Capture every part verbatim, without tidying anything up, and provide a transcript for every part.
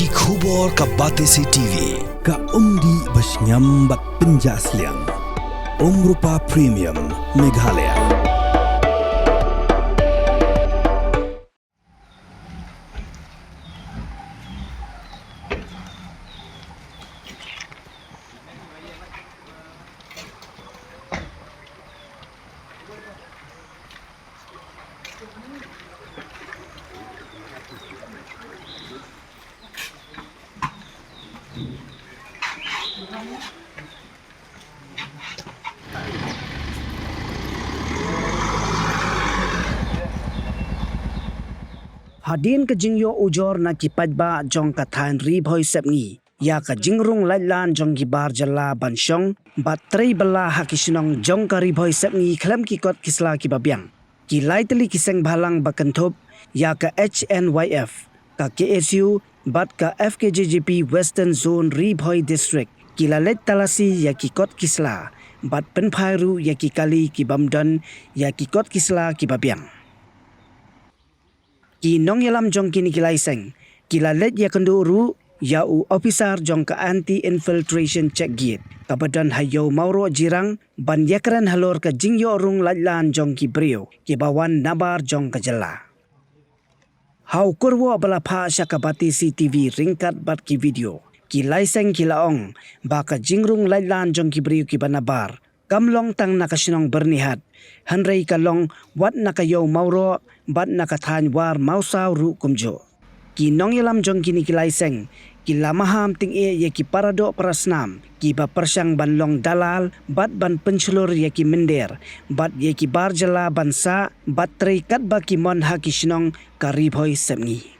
Ki khubor ka Batesi T V, ka umdih ba shngiam bad pynjah sliang. Umrupa Premium, Meghalaya. Hadien ka jingïoh ujor na ki paidbah jong ka thaiñ Ri Bhoi Sepngi ïa ka jingrung laitlan jong ki bar jylla ban shong bad trei bylla ha ki shnong jong ka Ri Bhoi Sepngi khlem ki kot ki sla kiba biang, ki lai tylli ki seng bhalang ba kynthup ïa ka H N Y F, ka K S U bad ka F K J G P Western Zone Ri Bhoi District ki la leit talasi ïa ki kot ki sla bad pynphai ruh ïa ki kali ki bym don ïa ki kot ki sla kiba biang. Ki nongïalam jong kine ki lai seng ki la leit ïakynduh ruh ïa u ophisar jong ka Anti Infiltration Check Gate kaba don ha Ïew Mawroh Jirang ban ïakren halor ka jingïoh rung laitlan jong ki briew kiba wan nabar jong ka jylla. Ha u kyrwoh ba la phah sha ka Batesi T V ryngkat bad ki video, ki lai seng ki la ong ba ka jingrung laitlan jong ki briew kiba nabar kam long tang na ka shnong Byrnihat, hynrei ka long wat na ka Ïew Mawroh bad na ka thaiñ War Mawsaw ruh kumjuh. Ki nongïalam jong kine ki lai seng ki la maham tyngeh ïa ki paradoh parasnam kiba pyrshang ban long dalal bad ban pynshlur ïa ki mynder bad ïa ki bar jylla ban sah bad trei katba ki mon ha ki shnong ka Ri Bhoi Sepngi.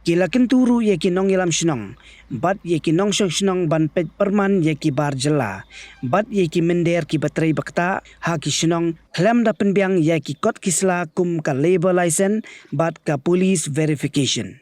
Ki la kyntu ruh ïa ki nongïalam shnong bad ïa ki nongshong shnong ban peit pyrman ïa ki bar jylla bad ïa ki mynder kiba trei ba ktah ha ki shnong khlem da pynbiang ïa ki kot ki sla kum ka labour license bad ka police verification.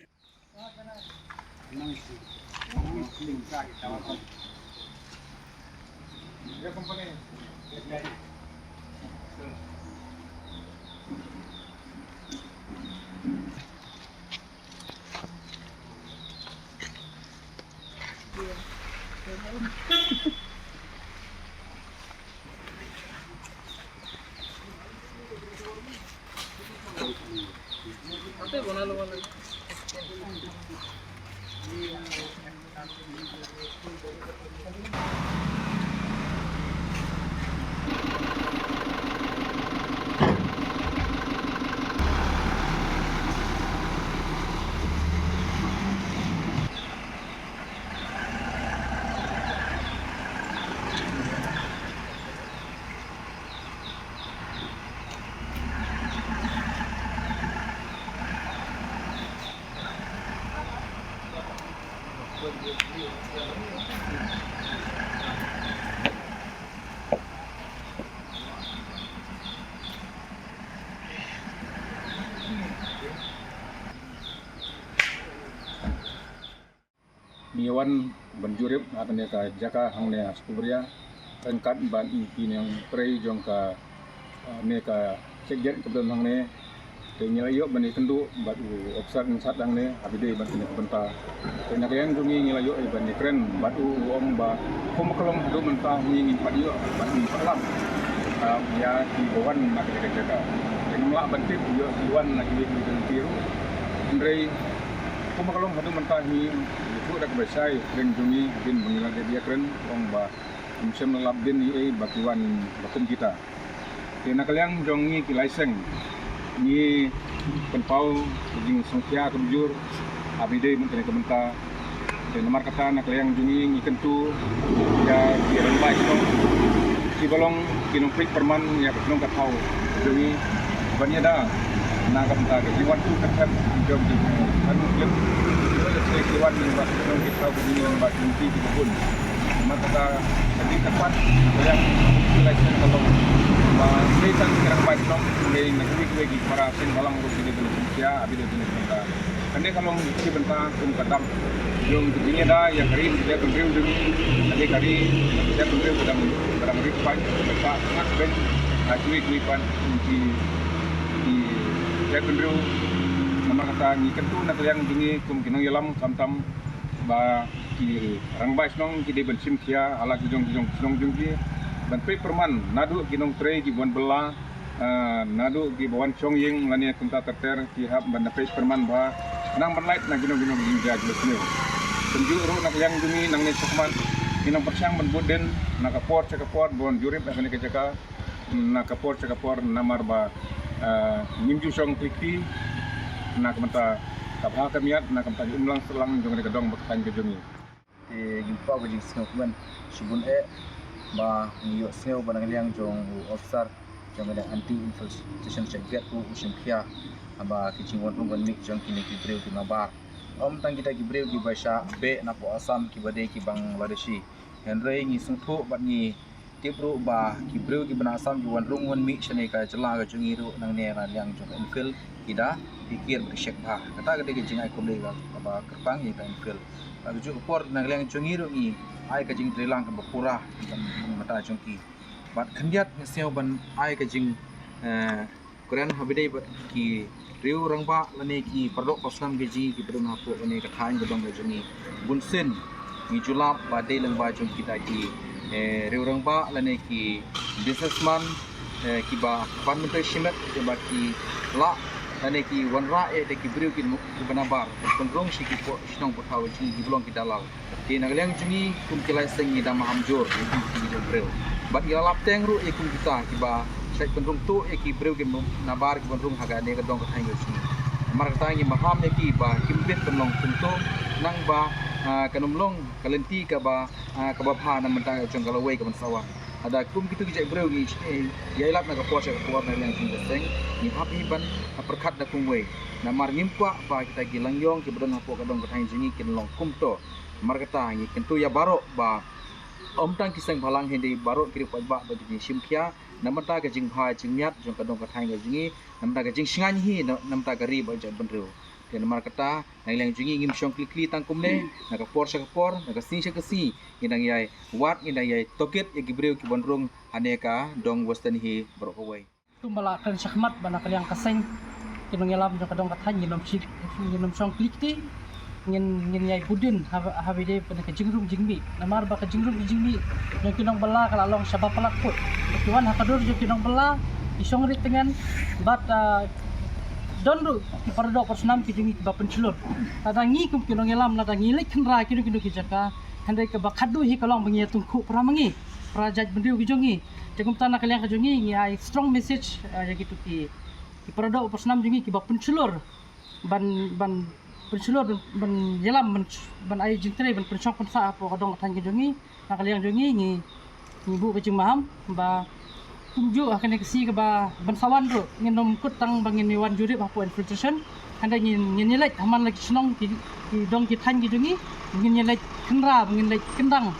Ngi wan ban jurip ha kane ka jaka hangne ha Sukubria ryngkat bad ki nongtrei jong ka, eh, ne ka check gate kaba don hangne. Te ngi la ïoh ban ïakynduh bad u ophisar in sat hangne ha ba dei bad kane ka bynta. Te na ka liang jong ngi ngi la ïoh ban ïakren bad u, u ong ba kum ka long haduh mynta ngi ngim pat ïoh bad ngim pat lap, ah, ïa kiba wan na kane ka jaka. Te ngim lah ban tip ïoh ki wan na kiwei kiwei ki ruh. Hynrei kum ka long haduh mynta ngi ïathuh da kaba shai, kren jong ngi hadien ba ngi la dep ïakren, ong ba ngim shym la lap dien ei ei ba ki wan ba kum kita. Te na ka liang jong ngi ki lai seng ngi pynpaw ka jingsngewkhia kaba jur ha ba dei mynta ne ka bynta. Te namar kata na ka liang jong ngi ngi kyntu ïa ki rangbah shnong kiba long ki nongpeit pyrman ïa ka shnong ka thaw jong ngi ban ïada na ka bynta ka jingwan tu ka thep jong ki shnong ka nu klip. Ïoh lehse ki wan lyngba ki shnong ki thaw ka jong ngi lyngba ki lynti kiba bun. Namar kata ka dei ka pat ka liang ki lai seng ka long ba dei tang ki rangbah shnong, dei na kiwei kiwei ki para seng balang ruh ki dei ban sngewkhia ha ba dei ban sngewkhia. Kane ka long ki bynta kum ka dap jong ka jingïada ïa ka ri ka jaitbynriew jong ngi. Ka dei ka ri ka jaitbynriew ka dang, ka dang ri paid ka sah sngap beiñ ha kiwei kiwei pat ki, ki jaitbynriew. Namar kata ngi kyntu na ka liang jong ngi kum ki nongïalam khamtam ba ki rangbah shnong ki dei ban shim khia ha la ki jong ki jong ki shnong jong ki ban peit pyrman naduh ki nongtrei ki wan bylla, ah, naduh ki ba wan shong ïing lane kumta ter ter ki hap ban da peit pyrman ba nang ban lait na ki nong ki nong jingja jong ki. Kumjuh ruh na ka liang jong ngi nangne shakhmat ngi nang pyrshang ban bud dien na ka por sha ka por ban jurip ha kane ka jaka na ka por sha ka por namar ba, ah, ngim ju shong klik kti na ka bynta ka bha ka miat na ka bynta ka imlang sahlang jong kane ka dong bad ka thaiñ ka jong ngi. Te ngim pat ka jingsngewkmen shibun eh ba ngi ïohsngew ba na ka liang jong u officer jong ka anti infiltration check gate u shim khia ba ki jingwan rung wan mih jong kine ki briew ki nabar. Ym tang kita ki briew ki ba shah beh na poh Assam ki ba dei ki Bangladeshi. Hynrei ngi sngewthuh bad ngi tip ruh ba ki briew ki ba na Assam ki wan rung wan mih shane ka jylla ka jong ngi ruh nangne na liang jong ka Imphal ki da pyrkhat bad shek bha. Kata ka dei ka jingai kumne ka ba kyrpang ïa ka Imphal. Ka juh ka por na liang jong ngi ruh ngi ai ka jingtreilang ka ba pura ka mynta jong ki. Bad khyndiat nga sngew ban ai ka jing, eh, kren ha ba dei bad ki riew rangbah lane ki paralok parsnam ka jong ngi ki ba don hapoh kane ka thaiñ ka dong ka jong ngi. Bun sien ngi ju lap ba dei lyngba jong kita ki, eh, riew rangbah lane ki businessman, eh, ki ba pan mynta shimet ki ba ki lah lane ki wanrah ïa ki briew ki ba nabar pynrung sha ki poh shnong poh thaw jong ngi ki ba long ki dalal. Te na ka liang jong ngi kum ki lai seng ngi da maham jur ïa ki jong briew. Bad ngi la lap teng ruh ïa kum kita ki ba shait pynrung tuh ïa ki briew ki nabar ki pynrung ha kane ka dong ka thaiñ ka jong ngi. Namar kata ngi maham ïa ki ba kim bit ban long kumto nang ba, ah, kan ym long ka lynti ka ba, ah, ka ba bha na ka bynta jong ka lawei ka ban sa wan. Lada kum kito ki jait briew ngi ïa lap na ka por sha ka por na ka liang jong ka seng ngi hap hi ban, ah, pyrkhat da kumwei. Namar ngim kwah ba kita ki langïong ki ba don hapoh ka dong ka thaiñ jong ngi kin long kumto. Namar kata ngi kyntu ïa baroh ba ym tang ki seng bhalang hynrei baroh ki riew paidbah ba ki shim khia na ka bynta ka jingbha jingmiat jong ka dong ka thaiñ ka jong ngi, na ka bynta ka jingshngaiñ hi na ka bynta ka ri bad ka jaitbynriew. Te namar kata na ka liang jong ngi ngim shong kli kli tang kumne, na ka por sha ka por, na ka sngi sha ka sngi ngi dang ïai wad, ngi dang ïai tohkit ïa ki briew ki ban rung ha kane ka dong Western Hill baroh kawei. Kumba la kren shakhmat ba na ka liang ka seng ki nongïalam jong ka dong ka thaiñ ngin ym shong kli kti, ngin, ngin ïai bud dien ha ba dei ka jingrung jingmih. Namar ba ka jingrung jingmih jong ki nongbylla ka la long sha ba palat kut. Ki wan ha ka dur jong ki nongbylla ki shong rit tyngen bad, ah, don ruh ki paradoh parasnam ki jong ngi ki ba pynshlur. Lada ngi kum ki nongïalam lada ngi leit khynra kino kino ki jaka hynrei ka ba khadduh hi ka long ba ngi ïa tyngkhuh para ma ngi, para jaitbynriew ki jong ngi. Te kumta na ka liang ka jong ngi ngi ai strong message, ah, ïa kito ki, ki paradoh parasnam jong ngi ki ba pynshlur ban, ban pynshlur ban, ban ïalam ban, ban ai jingtrei ban pynshong pynsah hapoh ka dong ka thaiñ ka jong ngi. Na ka liang jong ngi ngi, ngi buh ka jingmaham ba kumjuh ha kane ka sngi ka ba ban sa wan ruh ngin ym kut tang ba ngin ïa wan jurip hapoh infiltration. Hynrei ngin, ngin ïa leit ha man la ki shnong ki, ki dong ki thaiñ ki jong ngi, ngin ïa leit khynra ba ngin leit kyndang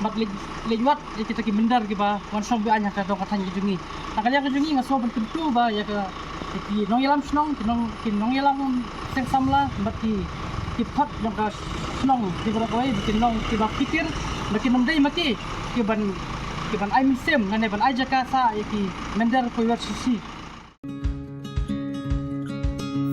bad leit, leit wad ïa kita ki mynder ki ba wan shong be-aiñ ha ka dong ka thaiñ ki jong ngi. Na ka liang ka jong ngi nga sngew ban kyntu ba ïa ka, ïa ki nongïalam shnong, ki nong, ki nongïalam seng samla bad ki, ki phot jong ka shnong ki baroh kawei ba kin long ki ba phikir ba kin ym dei ma ki ki ban, ki ban ai mynsiem lane ban ai jaka sah ïa ki mynder poi wer shisha.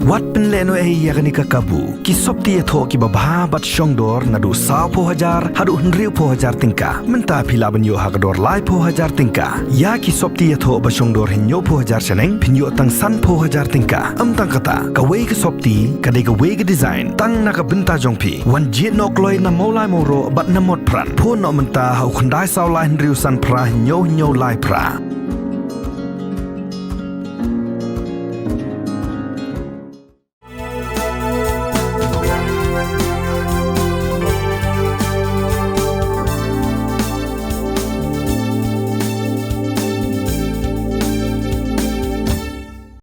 Wat pynlehnohei ïa kane ka kabu, ki sopti ïathoh ki babha bad shongdor naduh sawphew hajar haduh hynriewphew hajar tyngka. Mynta phi lah ban ïoh ha ka dor laiphew hajar tyngka. Ïa ki sopti ïathoh ba shongdor hynñiewphew hajar shaneng phin ïoh tang sanphew hajar tyngka. Ym tang kata, kawei ka sopti ka dei kawei ka design tang na ka bynta jong phi. Wan jied noh kloi na Mawlai Mawroh bad na Motphran. Phone noh mynta ha u khyndai saw lai hynriew san phra hynñiew hynñiew lai phra.